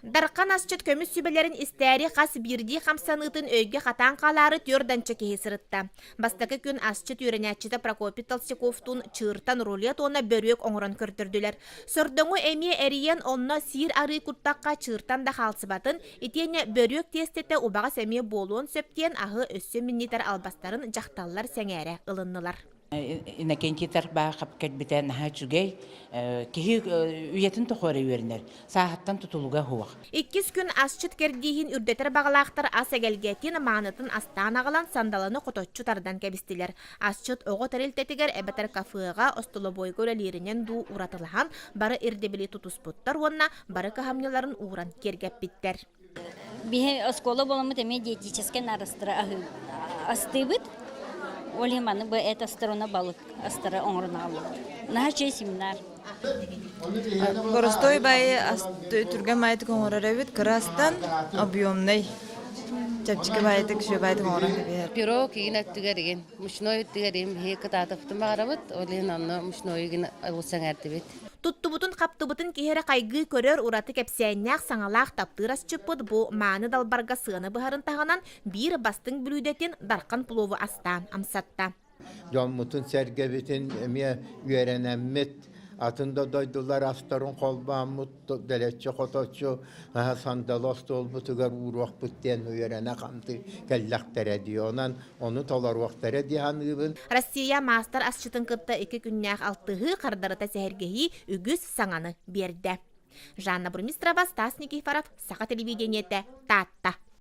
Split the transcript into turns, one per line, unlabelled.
Дархан асчыт көмүс сүбэлэрин истээри хас биирдии хамсаныытын өйгө хатаан хаалаары түөрт данча киһи сырытта. Бастакы күн асчыт үөрэнээччитэ Прокопий Толстяковтуун чыыртан рулет уонна бөрүөк оҥорон көрдөрдүлэр. Сордоҥу эмиэ эрийэн онно сиир арыы куттахха чыыртан да хаалсыбатын, итиэннэ бөрүөк тиэстэтэ убаҕас эмиэ буолуон сөп диэн аһы өссө минньитэр албастарын дьахталлар сэҥээрэ ылыннылар.
Иннокентий Тарбаахап кэлбитэ наһаа үчүгэй. Киһи үйэтин тухары үөрэнэр. Сааһыттан тутулуга суох.
Иккис күн асчыт кэрдииһин үрдэтэр баҕалаахтар ас эгэлгэтин, маанытын астаан аҕалан сандаланы хоточчу тардан кэбистилэр. Асчыт оҕо тэрилтэтигэр эбэтэр кафеҕа, остолобуойга үлэлииринэн дуу уратылаһан, бары ирдэбили тутуспуттар уонна бары кыһамньыларын ууран киэргэппиттэр.
Биһи оскуола буоламмыт эмиэ диетическэй наадастары астыыбыт. Ол иһин маннык бу эт астар уонна балык астары оҥорон аҕаллыбыт. Наһаа үчүгэй семинар.
Боростуой баайы түргэн баайытык оҥорор эбит. Кыра астан объемнай чэпчэки баайытык, үчүгэй баайытык оҥорон кэбиһэр.
Пирог игин өттүгэр игин, мучной өттүгэр игин биһиги кытаатыппытын баҕарабыт, ол иһин онно мучной игин олус сэҥээрдибит.
Туттубутун-хаптыбытын киһи эрэ хайгыы көрөр ураты кэпсээннээх, саҥалаах таптыыр асчыппыт бу мааны далбарга сыана быһарын таһынан биир бастыҥ бүлүүдэтин Дархан плову астаан амсатта.
Дьоммутун-сэргэбитин эмиэ үөрэнэммит, атын да дойдулар астарын холбооммут, дэлэччи-хоточчу сандалы остуолбутугар ууруохпут диэн үөрэнэ-хамтыы кэллэхтэрэ дии. Онон ону толоруохтара дии саныыбын.
Россия маастар асчытын кытта икки күннээх алтыһыы хардарыта сэһэргэһии үгүс саҥаны биэрдэ. Жанна Бурмистрова, Стас Никифоров, Саха телевидениетэ, Таатта.